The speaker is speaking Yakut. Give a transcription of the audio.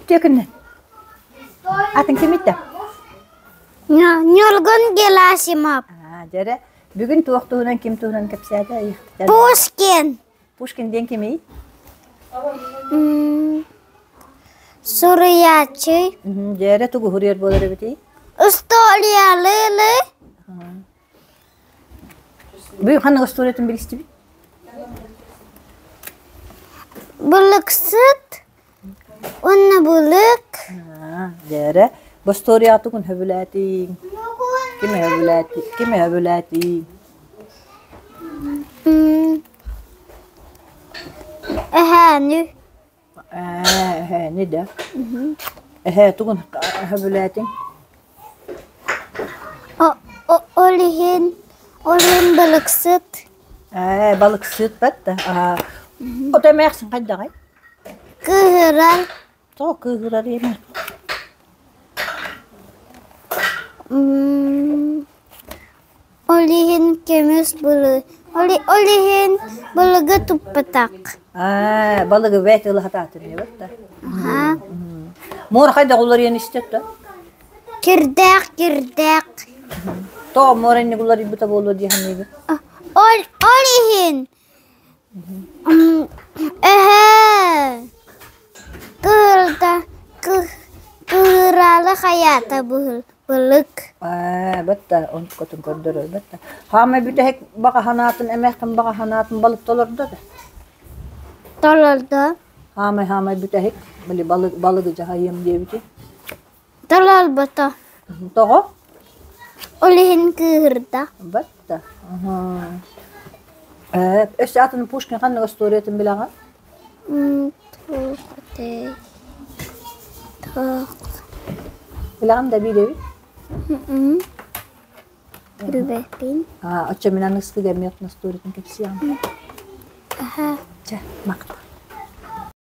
Үтүө күнүнэн. Атын ким итэ? Ньургун Герасимов. Аа, дьэрэ, бүгүн туох туһунан ким туһунан кэпсээтэ? Пушкин. Пушкин диэн кимий? Суруйааччы. Дьэрэ тугу суруйар буолар эбитий? Историялыылы. Бүгүн ханнык остуоруйатын билистибит? Былыксыт уонна былык. Дьэрэ, бу остуоруйа тугун сөбүлээтиҥ? Ким сөбүлээтиҥ? Ким сөбүлээтиҥ? Эһээни. Эһээни да. Эһээ тугун сөбүлээтиҥ? Ол иһин, ол иһин балыксыт. Ээ, балыксыт бат да. Ото эмээхсин хайдаҕай? Кыыһырар. Тоҕо кыыһырар эмэ? Ол иһин көмүс былы, ол иһин былыгы туппатах. Аа, балыгы бэт ыла сатаатын эбит да. Муора хайдах уларыйан истэр да? Кирдээх, кирдээх. Тоҕо муора инник уларыйбыта буолуо дии саныыбын. Ол, ол иһин Эһээ, кыһылта кыһыраалы хайаата былык. Ээ, бытта, онтукатын көрдөрөр бытта. Хаамай бүтэһик баҕа санаатын эмээххин баҕа санаатын балык толордо да? Толордо. Хаамай хаамай бүтэһик, били балык балыгы дьаһайыам диэбити. Толорбото. Тоҕо? Ол иһин кыыһырда. Батта. Ээ, өссө атын Пушкин ханнык остуоруйатын билэҕин? Туох этэй? Туох? Билэҕин да биир эбит? Билбэппин. Аа, оччо мин аныгыскы эмиэ атын остуоруйатын кэпсиэҕим. Аха. Чэ, махтал.